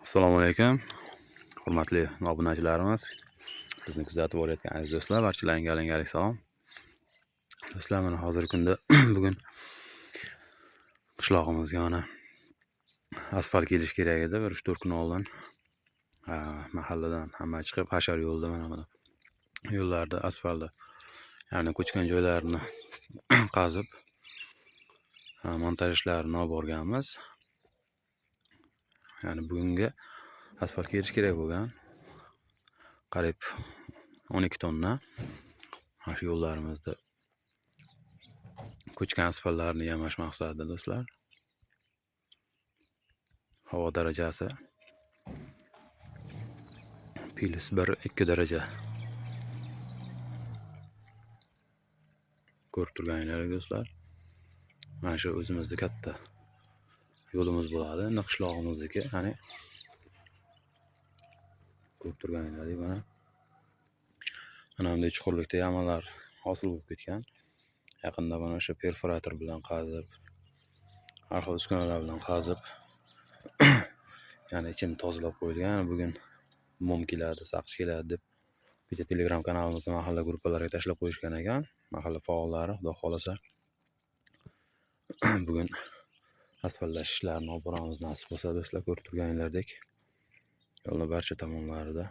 Assalomu alaykum, hurmatli obunachilarimiz, bizni kuzatib borayotgan aziz do'stlar, barchalaringga alangalik salom. Do'stlar, mana hozirgi kunda bugun qishlog'imizga mana asfalt kelishi kerak edi bir 3-4 kun oldin. Mahalladan hamma chiqib hashar yo'lda mana buni yo'llarda asfaltda, ya'ni ko'chgan joylarini qazib, montaj ishlarini olib borganmiz. Ya'ni bugungi asfalt kelishi kerak bo'lgan. Qariyb 12 tonna mana shu yo'llarimizda ko'chgan asfaltlarni yamash maqsadida, do'stlar. Havo darajasi +1-2 daraja. Ko'rib turganingizdek, do'stlar. Mana shu o'zimizda katta yo'limiz bo'ladi. Endi qishlog'imizniki, ya'ni ko'rib turganingizdek mana ana bunday chuqurlikda yamalar hosil bo'lib ketgan. Yaqinda mana o'sha perforator bilan qazib, har xil uskunalar bilan qazib, ya'ni ichini tozalab qo'yilgan. Bugun mum keladi, saqich keladi deb bitta Telegram kanalimizda mahalla gruppalariga tashlab qo'yishgan ekan. Mahalla faollari, Xudo xolasa, bugun asfaltlash ishlarini olib boramiz nasib bo'lsa, do'stlar, ko'rib turganingizdek. Yo'lni barcha tomonlarida